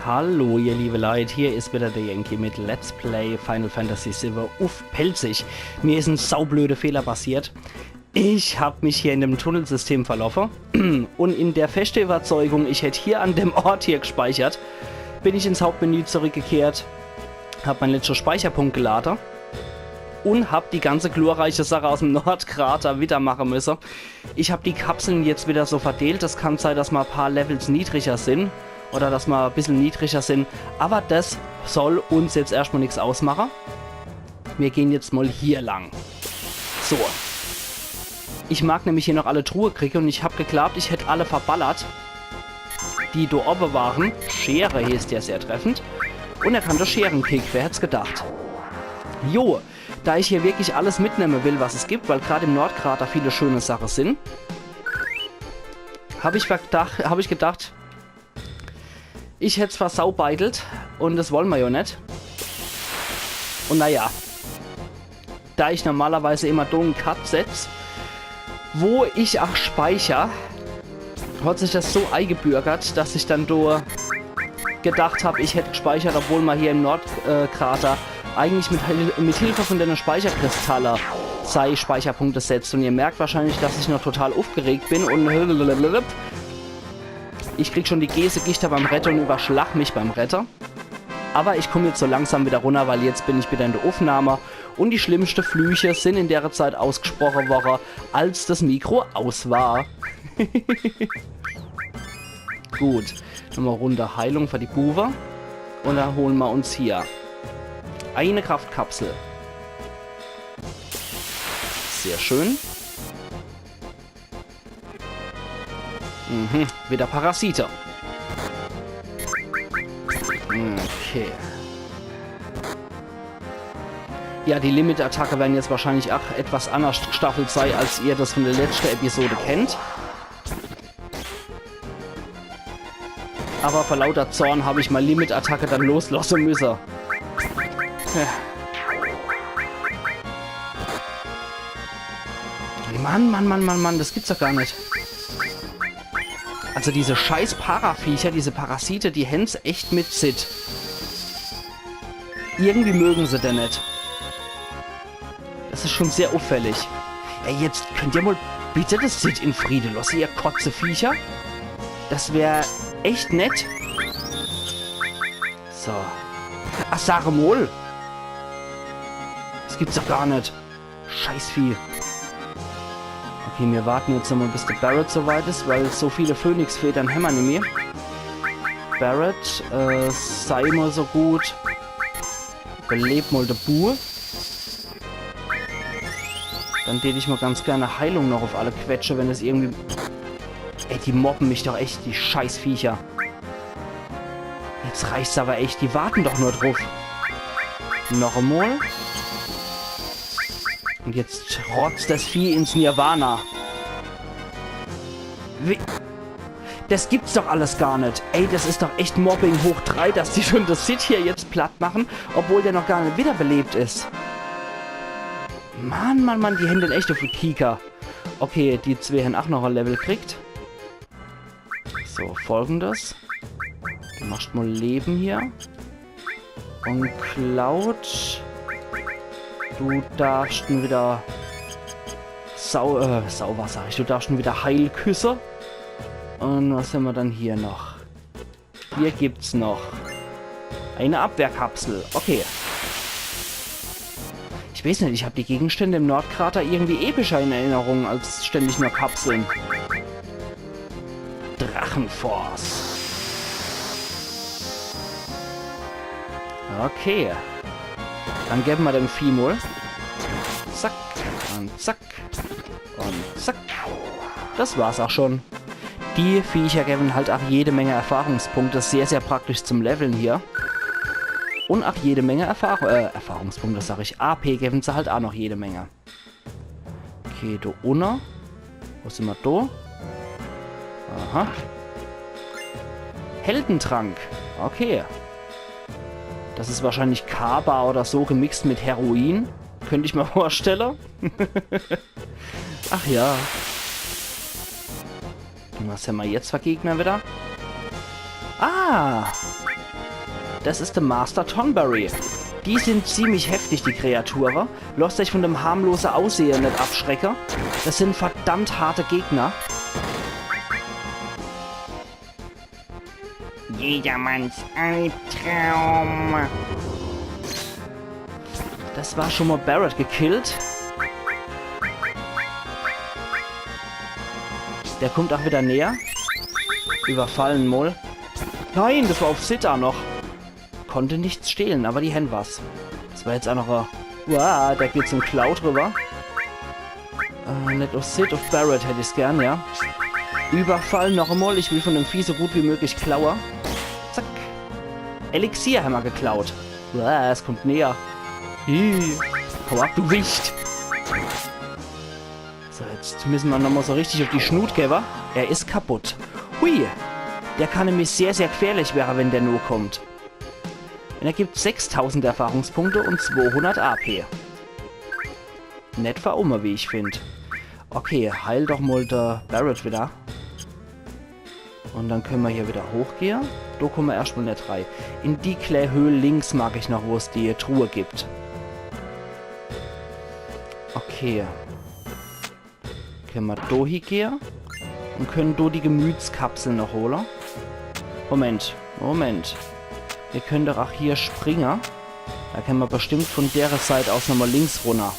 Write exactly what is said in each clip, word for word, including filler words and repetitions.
Hallo, ihr liebe Leit, hier is wieder der Yankee mit Let's Play Final Fantasy siwwe uff Pälzisch. Mir is en saublöde Fehler passiert. Ich hab mich hier in dem Tunnelsystem verloffe un in der feschte Überzeugung, ich hätt hier an dem Ort hier gspeichert, bin ich ins Hauptmenü zurückgekehrt, hab mein letzter Speicherpunkt gelade un hab die ganze glorreiche Sache aus dem Nordkrater wieder mache müsse. Ich hab die Kapseln jetzt wieder so verdeelt. Das kann sei, dass ma paar Levels niedriger sin oder dass ma e bissel niedriger sin. Aber das soll uns jetzt erschtmal nix ausmache. Mir gehn jetzt mal hier lang. So. Ich mag nämlich hier noch alle Truhe kriege un ich hab geglaubt, ich hätt alle verballert, die do owwe waren. Schere heeßt der, sehr treffend. Unerkannter Scherenkick, wer hätt's gedacht? Jo, da ich hier wirklich alles mitnemme will, was es gibt, weil grad im Nordkrater viele schöne Sache sin, hab ich, verdacht, hab ich gedacht, ich hätt's versaubeitelt un das wolle ma jo net. Un naja, da ich normalerweise immer do en Cut setz, wo ich auch speicher, hat sich das so eigebürgert, dass ich dann do gedacht hab, ich hätt gspeichert, obwohl ma hier im Nordkrater eigentlich mit, Hil- mit Hilfe von denne Speicherkristalle sei Speicherpunkte setzt. Un ihr merkt wahrscheinlich, dass ich noch total uffgeregt bin un ich krieg schon die Geesegichter beim Redde un überschlag mich beim Redde. Aber ich komm jetzt so langsam wieder runner, weil jetzt bin ich wieder in der Uffnahme un die schlimmste Flüche sin in dere Zeit ausgesproche worre, als das Mikro aus war. Gut, nochmal Runde Heilung für die Buwe. Un dann hole ma uns hier eine Kraftkapsel. Sehr schön. Mhm, wieder Parasite. Okay. Ja, die Limit-Attacke werden jetzt wahrscheinlich auch etwas anders gstaffelt sei, als ihr das von der letzten Episode kennt. Aber vor lauter Zorn hab ich mei Limit-Attacke dann loslosse müsse. Ja. Mann, Mann, Mann, Mann, Mann, das gibt's doch gar net. Also diese scheiß Paraviecher, diese Parasite, die hen's echt mit Cid. Irgendwie mögen se den net. Das is schon sehr uffällig. Ey, jetzt könnt ihr mal bitte das Cid in Friede losse, ihr Kotzeviecher? Das wär echt nett. So. Ach, sag mal. Das gibt's doch gar net. Scheißvieh. Okay, mir warten jetzt nochmal, bis der Barret so weit is, weil so viele Phönixfedern hämmer nimmi. Barret, äh, sei mal so gut. Beleb mal de Bu. Dann tät ich mal ganz gerne Heilung noch auf alle quetsche, wenn es irgendwie... Ey, die mobben mich doch echt, die Scheißviecher. Jetzt reicht's aber echt, die warten doch nur druff. Noch emol. Und jetzt rotzt das Vieh ins Nirvana. Wie? Das gibt's doch alles gar net. Ey, das is doch echt Mobbing hoch drei, dass die schon das Cid hier jetzt platt machen, obwohl der noch gar net wiederbelebt is. Mann, Mann, Mann, die hän den echt uff de Kieker. Okay, die zwee hän ach noch e Level kriegt. So, folgendes. Du machst mal Leben hier. Und Cloud, du darfst schon wieder Sau, äh, Sauber, sag ich, du darfst schon wieder Heil küsse. Und was hämmer dann hier noch? Hier gibt's noch eine Abwehrkapsel. Okay. Ich weiß net, ich hab die Gegenstände im Nordkrater irgendwie epischer in Erinnerung als ständig nur Kapseln. Drachenforce. Okay. Dann gewwe mer dem Vieh mol. Zack. Und zack. Und zack. Das war's auch schon. Die Viecher gewwe halt auch jede Menge Erfahrungspunkte. Sehr, sehr praktisch zum Leveln hier. Und auch jede Menge Erfahrung, äh, Erfahrungspunkte, sag ich. A P gewwe se halt auch noch jede Menge. Okay, do unne. Wo simmer do? Aha. Heldentrank. Okay. Das is wahrscheinlich Kaba oder so gemixt mit Heroin. Könnt ich mer vorstelle. Ach ja. Und was hämmer jetzt für Gegner wieder? Ah! Das is de Master Tonberry. Die sin ziemlich heftig, die Kreature. Losst eich von dem harmlose Aussehe net abschrecke. Das sin verdammt harte Gegner. Jedermanns Albtraum. Das war schon mal Barret gekillt. Der kommt auch wieder näher. Überfallen mol. Nein, das war auf Cid noch. Konnte nichts stehlen, aber die Händ was. Das war jetzt auch noch e... Uah, der geht zum Cloud rüber. Äh, net auf Cid, auf Barret hätt ich's gern, ja. Überfall noch einmal. Ich will von dem Vieh so gut wie möglich klaue. Zack. Elixier hämmer geklaut. Uah, es kommt näher. Ih. Hau ab, du Wicht. So, jetzt müssen wir nochmal so richtig auf die Schnut geben. Er is kaputt. Hui. Der kann nämlich sehr, sehr gefährlich wäre, wenn der nur kommt. Und er gibt sechstausend Erfahrungspunkte und zweihundert A P. Net verummer, wie ich find. Okay, heil doch mal de Barret wieder. Und dann können wir hier wieder hochgehen. Do kommen wir erstmal net rei. In die klä Höhl links mag ich noch, wo es die Truhe gibt. Okay. Können wir do hiegehe und können do die Gemütskapsel noch hole. Moment, Moment. Wir können doch auch hier springe. Da können wir bestimmt von dere Seit aus nochmal links runner.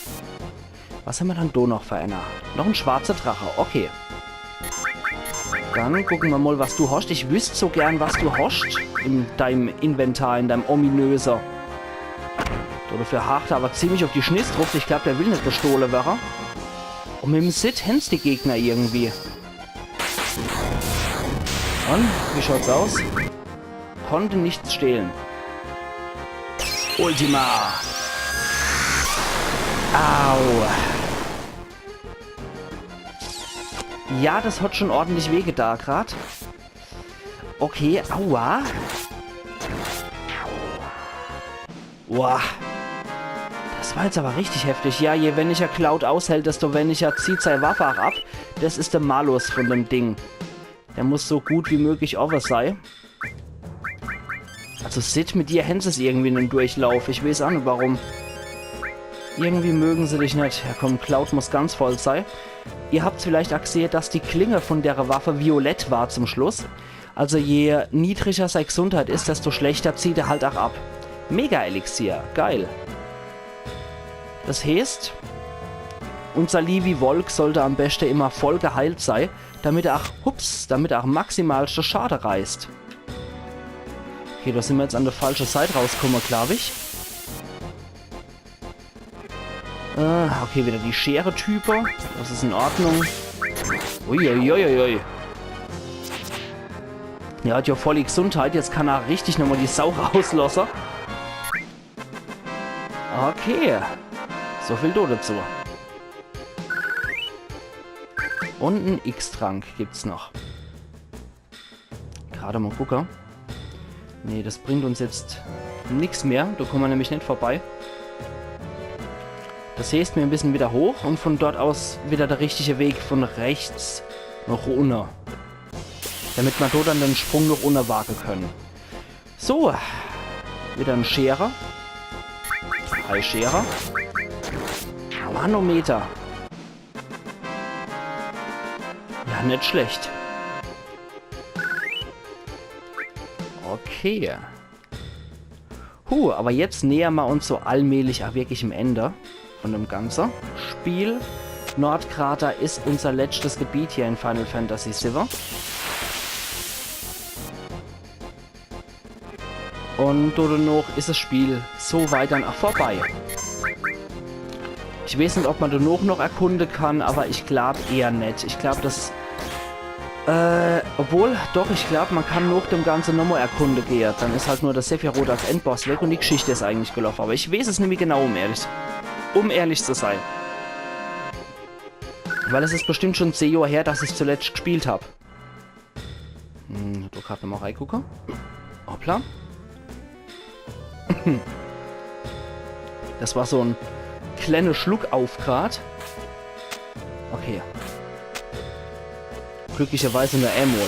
Was hämmer dann do noch für einer? Noch en schwarzer Drache, okay. Dann gucken wir mal, was du hast. Ich wüsst so gern, was du hast in deinem Inventar, in deinem ominöse. Dafür haut er aber ziemlich auf die Schniss druff. Ich glaub, der will net bestohle werre. Und mit dem Cid hän's die Gegner irgendwie. Und, wie schaut's aus? Konnte nichts stehlen. Ultima! Au! Ja, das hat schon ordentlich wehgetan grad. Okay, aua. Boah. Das war jetzt aber richtig heftig. Ja, je weniger Cloud aushält, desto weniger zieht sei Waffe auch ab. Das is der Malus von dem Ding. Der muss so gut wie möglich over sei. Also Cid, mit dir hän's es irgendwie in dem Durchlauf. Ich weiß auch nicht warum. Irgendwie mögen sie dich nicht. Ja komm, Cloud muss ganz voll sei. Ihr habt's vielleicht auch gesehen, dass die Klinge von der Waffe violett war zum Schluss. Also je niedriger sei Gesundheit is, desto schlechter zieht er halt auch ab. Mega-Elixier, geil. Das heißt, unser Levi Wolk sollte am besten immer voll geheilt sei, damit er auch, hups, damit er auch maximalste Schade reißt. Okay, da sind wir jetzt an der falschen Seite rausgekommen, glaub ich. Äh, okay, wieder die Schere-Type. Das is in Ordnung. Uiuiuiui. Er hat ja voll die Gesundheit. Jetzt kann er richtig nochmal die Sau rauslassen. Okay. So viel do dazu. Und en X-Trank gibt's noch. Gerade mal gucke. Nee, das bringt uns jetzt nix mehr. Da kommen wir nämlich nicht vorbei. Das heißt, wir müssen wieder hoch und von dort aus wieder der richtige Weg von rechts nach unten. Damit wir dort dann den Sprung nach unten wagen können. So. Wieder en Schere. Hi, Schere. Manometer. Ja, nicht schlecht. Okay. Huh, aber jetzt nähern wir uns so allmählich auch wirklich dem Ende von dem ganzen Spiel. Nordkrater is unser letztes Gebiet hier in Final Fantasy sieben. Und danach is das Spiel so weit dann auch vorbei. Ich weiß nicht, ob man danach noch erkunden kann, aber ich glaub eher nicht. Ich glaub, das, äh, obwohl, doch, ich glaub, man kann nach dem Ganzen nochmal erkunden gehen. Dann is halt nur der Sephiroth als Endboss weg und die Geschichte is eigentlich gelaufen. Aber ich weiß es nicht mehr genau, um ehrlich, um ehrlich zu sein. Weil es is bestimmt schon zehn Jahre her, dass ich's zuletzt gespielt hab. Hm, do grad nochmal reigucke. Hoppla. Das war so en kleiner Schluckauf grad. Okay. Glücklicherweise nur einmal.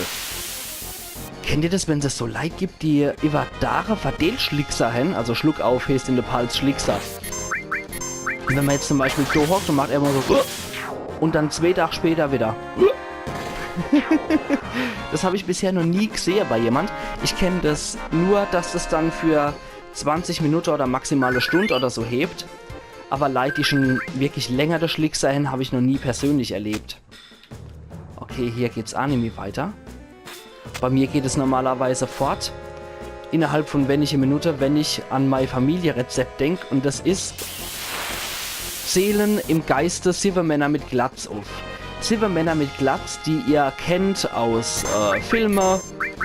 Kennt ihr das, wenn's so Leit gibt, die iwwer Dage verdeelt Schlickser hen? Also Schluckauf heeßt in de Palz Schlickser. Und wenn ma jetzt zum Beispiel so hockt und macht emol so und dann zwee Dag später wieder. Das hab ich bisher noch nie gesehe bei jemand. Ich kenn das nur, dass es dann für zwanzig Minute oder maximal e Stund oder so hebt. Aber Leit, die schon wirklich länger de Schlickser hen, hab ich noch nie persönlich erlebt. Okay, hier geht's aa nimmi weiter. Bei mir geht es normalerweise fort innerhalb von wenige Minute, wenn ich an mei Familierezept denk. Und das is: Seelen im Geiste siwwe Männer mit Glatz uff. Siwwe Männer mit Glatz, die ihr kennt aus, äh, Filme,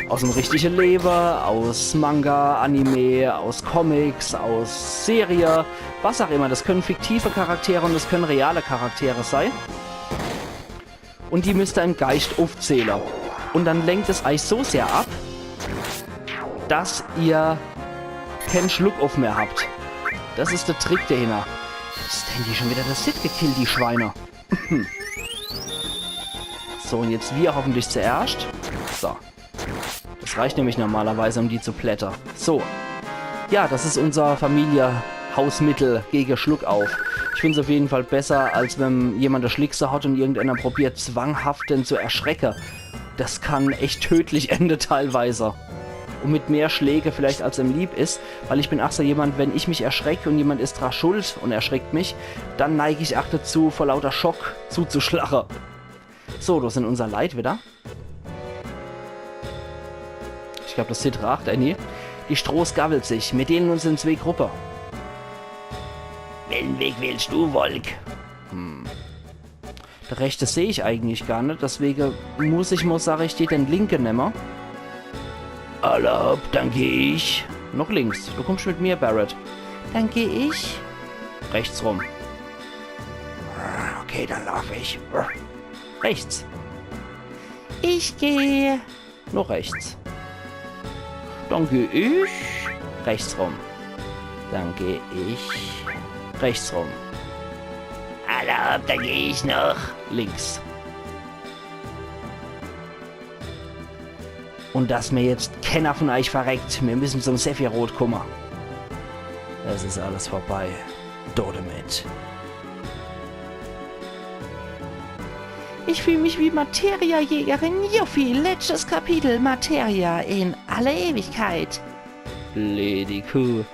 aus dem richtigen Leben, aus Manga, Anime, aus Comics, aus Serie, was auch immer. Das können fiktive Charaktere und das können reale Charaktere sei. Und die müsst ihr im Geischt uffzähle. Und dann lenkt es euch so sehr ab, dass ihr kein Schluckauf mehr habt. Das is de Trick dahinter. Was denn, die schon wieder de Cid gekillt, die Schweine? So, und jetzt wir hoffentlich zuerscht. So. Das reicht nämlich normalerweise, um die zu plätte. So. Ja, das is unser Familie-Hausmittel gege Schluckauf. Ich find's auf jeden Fall besser, als wenn jemand de Schlickser hat und irgendeiner probiert, zwanghaft den zu erschrecke. Das kann echt tödlich ende teilweise. Und mit mehr Schläge vielleicht, als em lieb is, weil ich bin ach so jemand, wenn ich mich erschreck und jemand is dra schuld und erschreckt mich, dann neig ich ach dazu, vor lauter Schock zuzuschlache. So, das sind unser Leit wieder. Ich glaub, das Cid raacht, äh, nee. Die Stroß gawwelt sich. Mir deelen uns in zwee Gruppe. Wellen Weg wählst du, Wolk? Hm. De rechte seh ich eigentlich gar net, deswege muss ich mol, sag ich dir, den linke nemme. Alla hopp, dann geh ich. Noch links. Du kommst mit mir, Barret. Dann geh ich rechts rum. Okay, dann lauf ich. Rechts. Ich geh noch rechts. Dann geh ich rechts rum. Dann geh ich rechts rum. Alla hopp, dann geh ich noch links. Und dass mir jetzt kenner von euch verreckt, mir müssen zum Sephiroth kumme. Es is alles vorbei. Dodemit. Ich fühl mich wie Materia-Jägerin Yuffie. Letztes Kapitel, Materia in aller Ewigkeit. Blödi Kuh.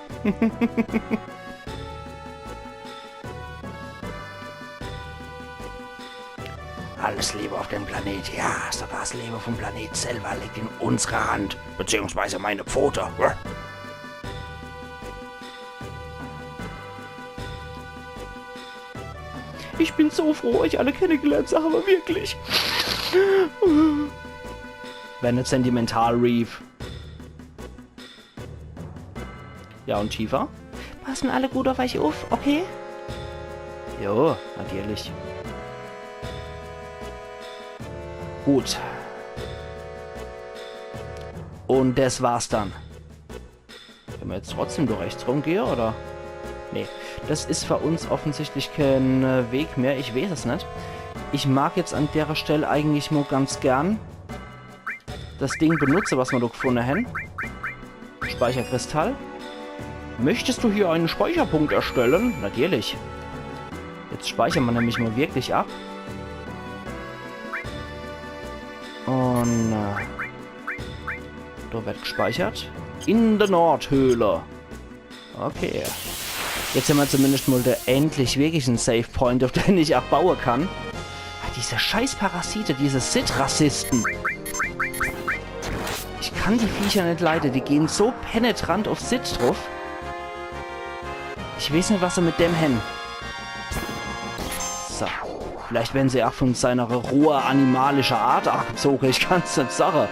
Alles Lebe auf dem Planet, ja, sogar das Lebe vom Planet selber liegt in unserer Hand, beziehungsweise meine Pfote. Ich bin so froh, euch alle kennengelernt zu haben, wirklich. Werd net sentimental, Reeve. Ja, und Tifa? Passen alle gut auf euch auf, okay? Jo, natürlich. Gut. Und das war's dann. Wenn mer jetzt trotzdem durch rechts rumgehe, oder? Nee, das is für uns offensichtlich kein, äh, Weg mehr. Ich weiß es net. Ich mag jetzt an derer Stell eigentlich nur ganz gern das Ding benutze, was mer do gefunde hen. Speicherkristall. Möchtest du hier einen Speicherpunkt erstellen? Natürlich. Jetzt speichern mer nämlich mal wirklich ab. Und, äh, do wird gespeichert. In der Nordhöhle. Okay. Jetzt hämmer zumindest mal de endlich wirklich en Save Point, auf den ich auch baue kann. Ah, diese scheiß Parasite, diese Cid-Rassisten. Ich kann die Viecher net leide, die gehen so penetrant auf Cid druff. Ich weiß net, was se mit dem hen. So. Vielleicht werden se auch von seiner roher animalischer Art angezoge, ich kann's net sage.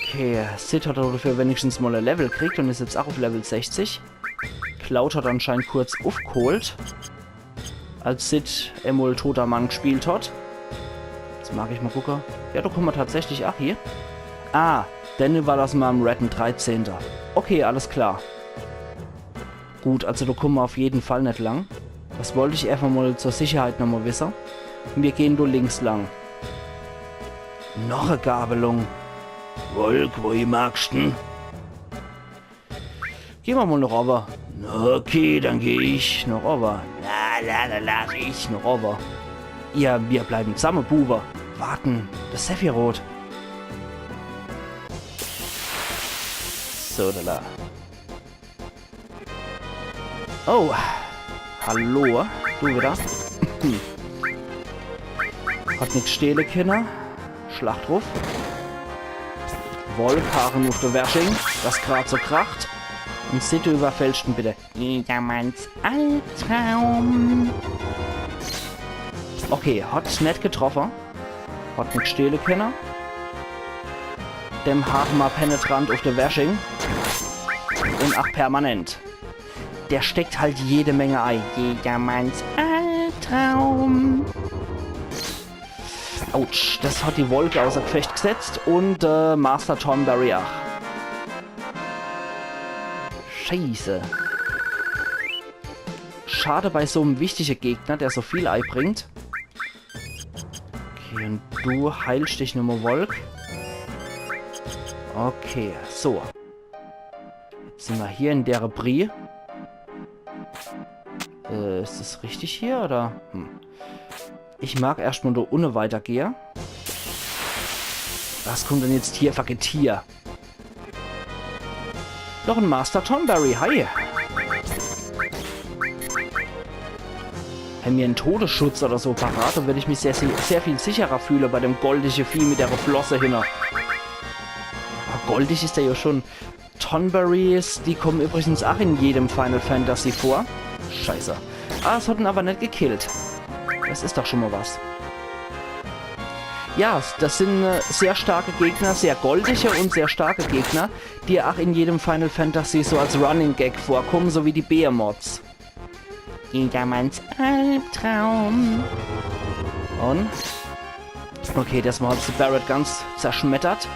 Okay, Cid hat dafür wenigstens mal e Level gekriegt und is jetzt auch auf Level sechzig. Cloud hat anscheinend kurz aufgeholt, als Cid emol toter Mann gespielt hat. Jetzt mag ich mal gucke. Ja, do kommen mer tatsächlich auch hier. Ah, dann war das mal am Redden dreizehnter. Okay, alles klar. Gut, also do kommen mer auf jeden Fall net lang. Das wollt ich einfach mal zur Sicherheit nochmal wisse. Mir gehen do links lang. Noch e Gabelung. Wolk, wohin magscht dann? Geh mer mol noch owwe. Na okay, dann geh ich noch owwe. Na, na, na, na, ich noch owwe. Ihr, mir bleiwen zamme, Buwe. Warten, das Sephiroth. So, da, da. Oh. Hallo. Du wieder. Hat nix stehle kenne. Schlachtruf. Wolk, Haaren uff de Wersching, dass grad so kracht. Un Sid, du iwwerfällscht en bitte. Jedermanns Albtraum. Okay, hat net getroffe. Hat nix stehle kenne. Dem haue mer penetrant uff de Wersching. Un ach permanent. Der steckt halt jede Menge ei. Jedermanns Albtraum. Autsch, das hat die Wolk außer Gefecht gesetzt un äh, Master Tonberry ach. Scheiße. Schade bei so'm wichtige Gegner, der so viel eibringt. Okay, un du heilscht dich nochmol, Wolk. Okay, so. Jetzt sin mer hier in dere Brie. Äh, is das richtig hier, oder? Hm. Ich mag erscht mol do unne weitergehe. Was kummt dann jetzt hier fer Getier? Noch en Master Tonberry, hi! Hämmer en Todesschutz oder so parat, dann würd ich mich sehr, sehr, sehr viel sicherer fühle bei dem goldige Vieh mit dere Flosse hinne. Ah, goldig is der jo schon. Tonberries, die kummen übrigens ach in jedem Final Fantasy vor. Scheiße. Ah, es hat en awwer net gekillt. Das is doch schon mol was. Ja, das sin äh, sehr starke Gegner, sehr goldige un sehr starke Gegner, die ach in jedem Final Fantasy so als Running Gag vorkummen, so wie die Behemoths. Jedermanns Albtraum. Un? Okay, das mol hat se Barret ganz zerschmettert.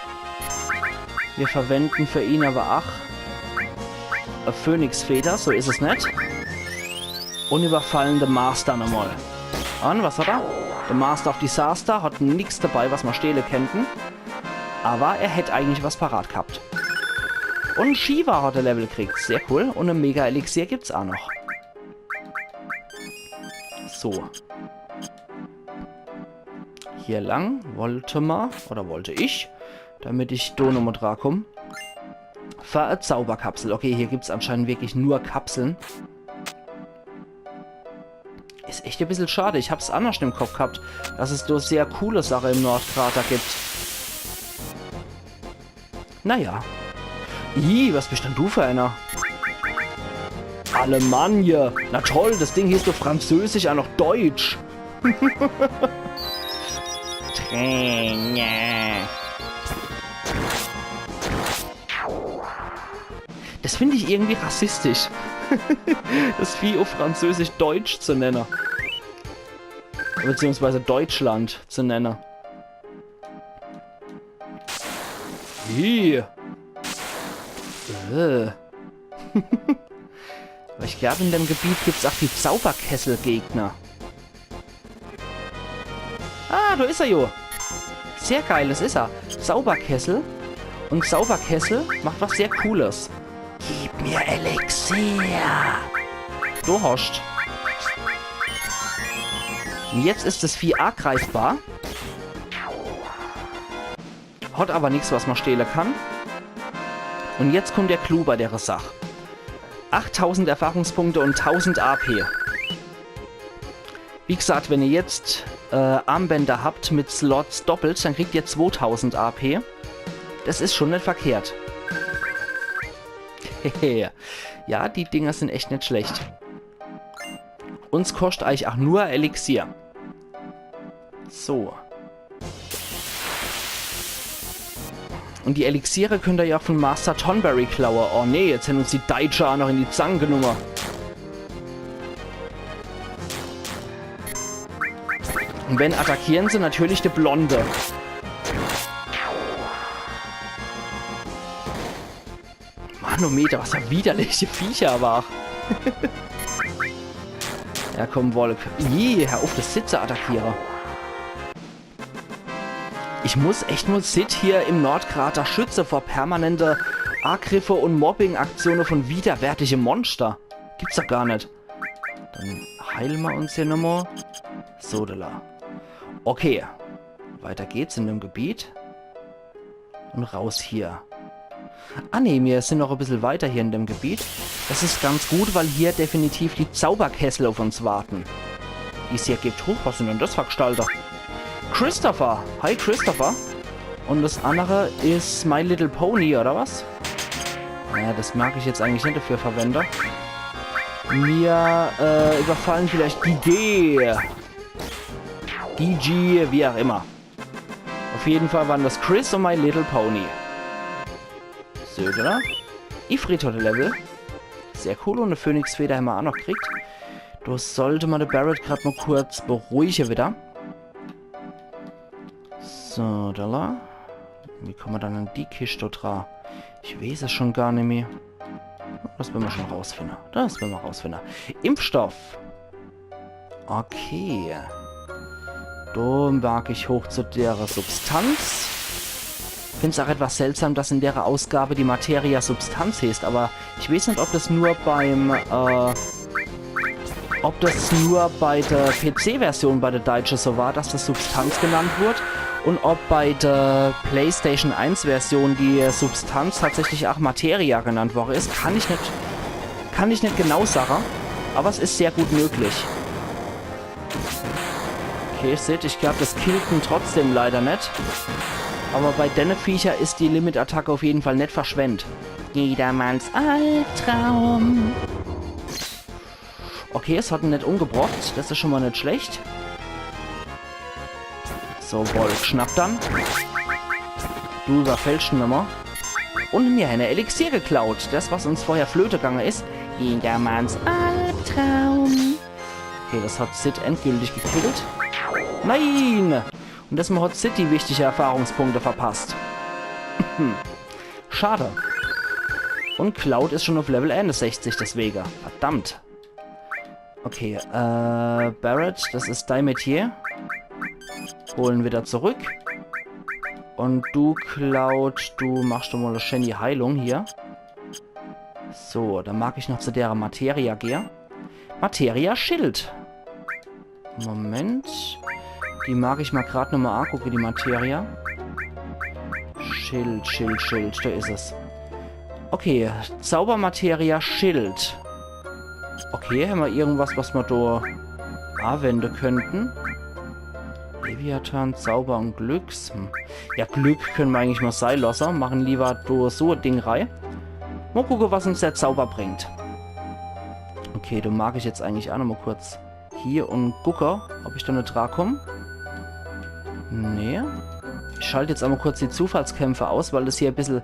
Mir verwenden fer ihn awwer ach e Phönixfeder, so is es net. Un iwwerfallen de Master nochmol. Un, was hat er? De Master of Disaster hat nix dabei, was mer stehle kennten. Awwer er hätt eigentlich was parat gehabt. Un Shiva hat e Level gekriegt, sehr cool. Un e Mega-Elixier gibt's ach noch. So. Hier lang wollte mer, oder wollte ich, damit ich do nochmol dra kumm. Fer e Zauberkapsel. Okay, hier gibt's anscheinend wirklich nur Kapseln. Is echt e bissel schade. Ich hab's annerscht im Kopp gehabt, dass es do sehr coole Sache im Nordkrater gibt. Naja. Ih, was bist dann du fer einer? Alemannia. Na toll, das Ding hieß doch französisch, ach noch Deutsch. Träne. Das find ich irgendwie rassistisch. Das Vieh uff Französisch Deutsch zu nenne. Beziehungsweise Deutschland zu nenne. Ih. Äh. Aber ich glaub, in dem Gebiet gibt's auch die Zauberkessel-Gegner. Ah, do is er jo. Sehr geil, das is er. Zauberkessel. Und Zauberkessel macht was sehr Cooles. Gib mir Elixier. Du hast. Und jetzt is das Vieh angreifbar. Hat aber nix, was man stehle kann. Und jetzt kommt der Clou bei der Sach. Achttausend Erfahrungspunkte und tausend A P. Wie gesagt, wenn ihr jetzt äh, Armbänder habt mit Slots doppelt, dann kriegt ihr zwotausend A P. Das is schon net verkehrt. Hehe. Ja, die Dinger sind echt net schlecht. Uns koscht eigentlich auch nur Elixier. So. Und die Elixiere könnt ihr ja auch von Master Tonberry klaue. Oh nee, jetzt hän uns die Deitsche auch noch in die Zang genumme. Und wenn attackieren sie natürlich de Blonde. Manometer, was für widerliche Viecher aber auch. Ja, komm, Wolk. Ih, hör uff, das Sitze attackiere. Ich muss echt mol Cid hier im Nordkrater schütze vor permanente Agriffe und Mobbing-Aktione von widerwärtige Monster. Gibt's doch gar net. Dann heile mer uns hier nochmol. So, da. Okay. Weiter geht's in dem Gebiet. Und raus hier. Ah nee, mir sind noch e bissel weiter hier in dem Gebiet. Das is ganz gut, weil hier definitiv die Zauberkessel auf uns warten. Die es hier gibt. Huch, was sind denn das für Gestalte? Christopher! Hi, Christopher! Und das andere is My Little Pony, oder was? Naja, das mag ich jetzt eigentlich net dafür verwende. Mir äh, überfallen vielleicht Gigi. Gigi, wie auch immer. Auf jeden Fall waren das Chris und My Little Pony. Södler. Ifrit hat e Level. Sehr cool. Und e Phönixfeder hämmer auch noch gekriegt. Do sollte mer de Barret grad mol kurz beruhige wieder. So, da la. Wie komme mer dann an die Kischt do dra? Ich weeß es schon gar nimmi. Das wern mer schon rausfinde. Das wern mer rausfinde. Impfstoff. Okay. Do mag ich hoch zu dere Substanz. Find's auch etwas seltsam, dass in dere Ausgabe die Materia Substanz heeßt, aber ich weeß net, ob das nur beim, äh, ob das nur bei der P-C-Version bei der Deutsche so war, dass das Substanz genannt wird und ob bei der PlayStation eins Version die Substanz tatsächlich auch Materia genannt worden ist, kann ich net, kann ich net genau sagen, aber es ist sehr gut möglich. Okay, Cid, ich glaub, das killt en trotzdem leider net. Aber bei denne Viecher ist die Limit-Attacke auf jeden Fall net verschwendt. Jedermanns Albtraum. Okay, es hat en net umgebracht. Das ist schon mal net schlecht. So, Bolt, schnapp dann. Du überfällst en nochmal. Und mir hämmer e Elixier geklaut. Das, was uns vorher flöte gange ist. Jedermanns Albtraum. Okay, das hat Cid endgültig gekillt. Nein! Und desmal hat Cid die wichtige Erfahrungspunkte verpasst. Schade. Und Cloud ist schon auf Level einundsechzig, deswege. Verdammt. Okay, äh, Barret, das ist dein Metier. Holen wieder zurück. Und du, Cloud, du machst doch mal e schöne Heilung hier. So, dann mag ich noch zu dere Materia gehe. Materia Schild. Moment. Die mag ich mal grad nochmal angucke, die Materia. Schild, Schild, Schild, da is es. Okay, Zaubermateria Schild. Okay, hämmer irgendwas, was mer do anwende könnten? Leviathan, Zauber und Glücks. Hm. Ja, Glück könne mer eigentlich mal sei losse. Machen lieber do so e Ding rei. Mal gucke, was uns der Zauber bringt. Okay, do mag ich jetzt eigentlich auch nochmal kurz hier und gucke, ob ich do net drankomm. Nee. Ich schalte jetzt einmal kurz die Zufallskämpfe aus, weil das hier e bissel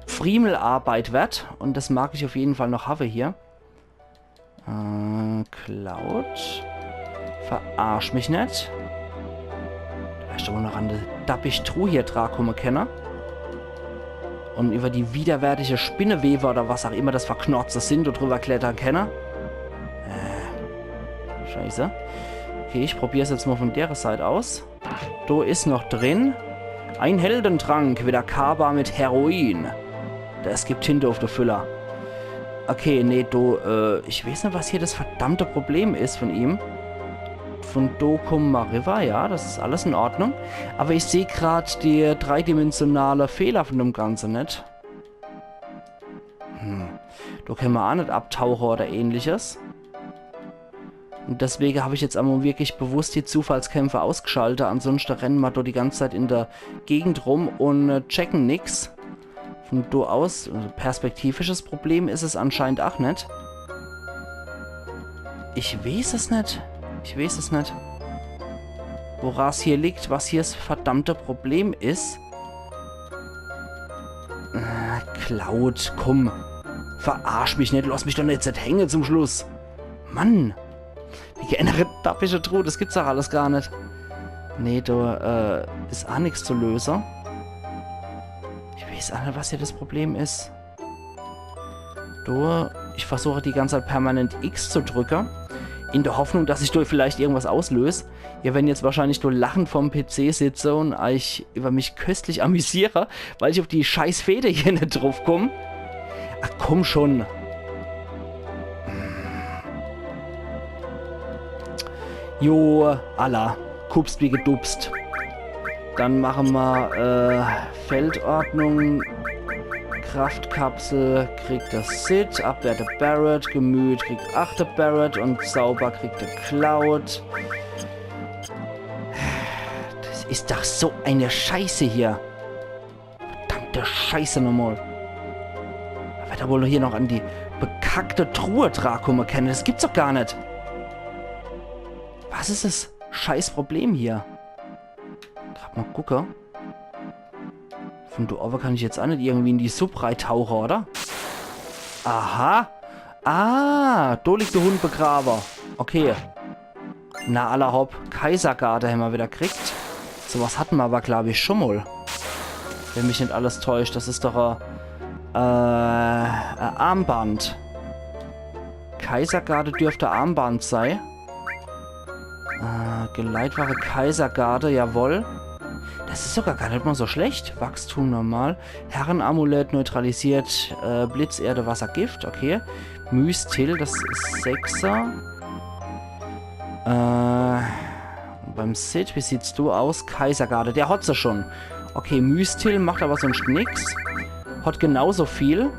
Pfriemelarbeit wird. Und das mag ich auf jeden Fall noch habe hier. Äh, Cloud. Verarsch mich net. Do hätt ich doch wohl noch an die dappig Truh hier drankomme kenne. Und über die widerwärtige Spinneweber oder was auch immer das für Knorze sind, do drüber klettere kenne. Äh, Scheiße. Okay, ich probier's jetzt mal von dere Seit aus. Do is noch drin. Ein Heldentrank, wieder Kaba mit Heroin. Das gibt Tinte auf de Füller. Okay, nee, do, äh, ich weeß net, was hier das verdammte Problem is von ihm. Von do kumme mer riwwer, ja, das is alles in Ordnung. Aber ich seh grad die dreidimensionale Fehler von dem Ganze net. Hm. Do kenne mer aa net abtauche oder ähnliches. Und deswege hab ich jetzt emol wirklich bewusst die Zufallskämpfe ausgeschalte. Ansonschte renne mer do die ganze Zeit in der Gegend rum und, äh, checken nix. Von do aus, also perspektivisches Problem is es anscheinend ach net. Ich weeß es net. Ich weeß es net. Wora's hier liegt, was hier das verdammte Problem is. Äh, Cloud, komm. Verarsch mich net, lass mich doch net jetzt hänge zum Schluss. Mann. Wie eine dappische Truh, das gibt's doch alles gar net. Nee, do, äh, is aa nix zu löse. Ich weeß aa net, was hier das Problem is. Do, ich versuche die ganze Zeit permanent X zu drücke. In der Hoffnung, dass ich do vielleicht irgendwas auslös. Ihr werren jetzt wahrscheinlich do lachend vorm P C sitze un eich über mich köstlich amüsiere, weil ich auf die scheiß Feder hier net druff komm. Ach komm schon. Jo, alla. Kupst wie gedupst. Dann mache mer, äh, Feldordnung. Kraftkapsel kriegt der Cid, Abwehr der Barret, Gemüt kriegt ach der Barret und Zauber kriegt der Cloud. Das is doch so eine Scheiße hier. Verdammte Scheiße nochmal. Wer da wohl hier noch an die bekackte Truhe drankomme kenne, das gibt's doch gar net. Was is das scheiß Problem hier? Grad mal gucke. Von do owwe kann ich jetzt ach net irgendwie in die Supp reitauche, oder? Aha. Ah, do liegt der Hund begrawe. Okay. Na, alla hopp. Kaisergarde hämmer wieder kriegt. Sowas hatte mer aber, glaub ich, schon mal. Wenn mich net alles täuscht, das is doch e, äh, e Armband. Kaisergarde dürft Armband sei. Äh, Geleitwaffe Kaisergarde, jawohl. Das is sogar gar net mal so schlecht. Wachstum normal. Herrenamulett neutralisiert, äh, Blitz, Erde, Wasser, Gift, okay. Mystil, das is Sechser. Äh, beim Cid, wie sieht's do aus? Kaisergarde, der hat se schon. Okay, Mystil macht aber sonst nix. Hat genauso viel.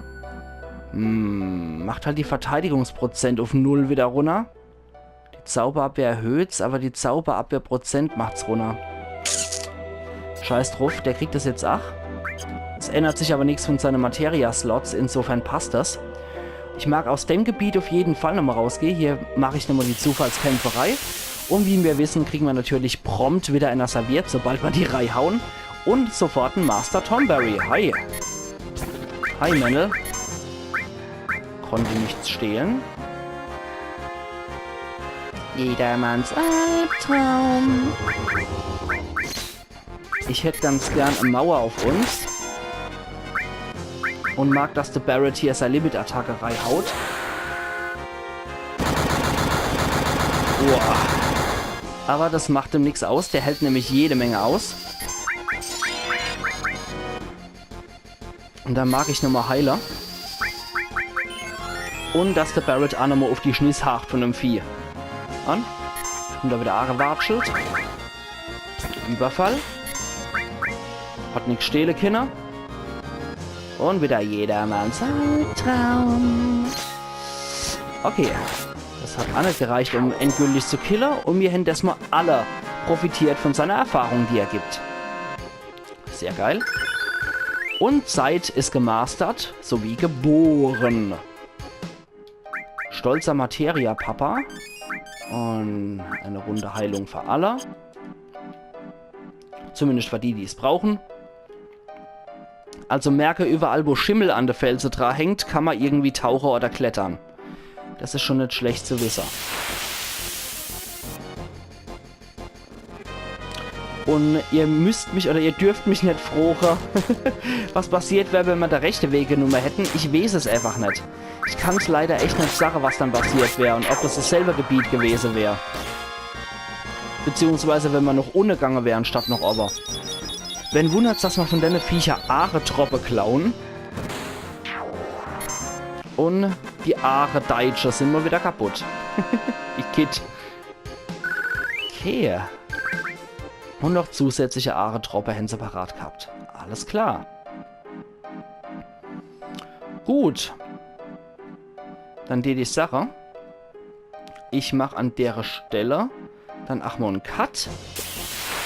Hm, macht halt die Verteidigungsprozent auf null wieder runner. Die Zauberabwehr erhöht's, aber die Zauberabwehrprozent macht's runner. Scheiß druff, der kriegt das jetzt ach. Es ändert sich aber nix von seine Materia-Slots, insofern passt das. Ich mag aus dem Gebiet auf jeden Fall nochmal rausgehe. Hier mach ich nochmal die Zufallskämpferei. Und wie wir wissen, kriegen wir natürlich prompt wieder einer serviert, sobald wir die Reih hauen. Und sofort en Master Tonberry. Hi. Hi, Männel. Konnte nichts stehlen. Jedermanns Albtraum. Ich hätt ganz gern e Mauer auf uns. Und mag, dass de Barret hier sei Limit-Attacke reihaut. Boah. Aber das macht ihm nix aus. Der hält nämlich jede Menge aus. Und dann mag ich nochmal heile. Und dass de Barret ach nochmal auf die Schniss hacht von dem Vieh. An. Und da wieder Aare Wartschild. Überfall. Hat nix stehle kenne. Und wieder jedermanns Albtraum. Okay. Das hat ach net gereicht, um endgültig zu kille. Und mir hän desmal alle profitiert von seiner Erfahrung, die er gibt. Sehr geil. Und Cid is gemastert, sowie geboren. Stolzer Materia-Papa. Und eine Runde Heilung für alle. Zumindest für die, die es brauchen. Also merke, überall, wo Schimmel an de Felse dra hängt, kann man irgendwie tauche oder klettern. Das is schon net schlecht zu wisse. Und ihr müsst mich oder ihr dürft mich net froche, was passiert wär, wenn man de rechte Weg genumme hätten. Ich weeß es einfach net. Ich kann's leider echt net sage, was dann passiert wär und ob das dasselbe Gebiet gewese wär. Beziehungsweise, wenn man noch unne gange wär, anstatt noch owwe. Wen wundert's, dass man von denne Viecher Aare-Troppe klauen? Und die Aare-Deitsche sind mal wieder kaputt. Igitt. Okay. Und noch zusätzliche Aare-Troppe hän se parat gehabt. Alles klar. Gut. Dann deet ich sache, ich mach an dere Stelle dann ach mal en Cut.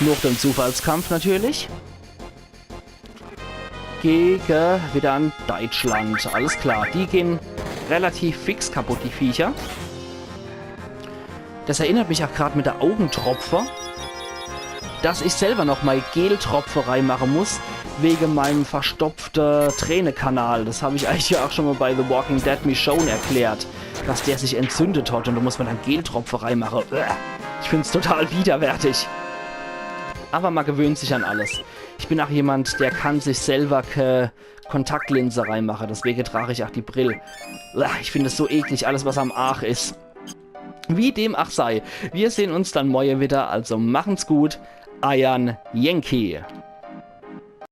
Noch dem Zufallskampf natürlich. Gege wieder an Deitschland. Alles klar, die gehen relativ fix kaputt, die Viecher. Das erinnert mich ach grad mit de Augentropfe, dass ich selber noch mal Geltropfe reimache muss, wege meinem verstopfte Tränekanal. Das hab ich eich ja ach schon mal bei The Walking Dead Michonne erklärt, dass der sich entzündet hat und da muss man dann Geltropfe reimache. Uah. Ich find's total widerwärtig. Aber man gewöhnt sich an alles. Ich bin ach jemand, der kann sich selber ke Kontaktlinse reimache, deswege trag ich ach die Brill. Uah, ich find es so eklig, alles was am Aach is. Wie dem ach sei, wir sehn uns dann morje wieder, also machen's gut, eiern Yankee.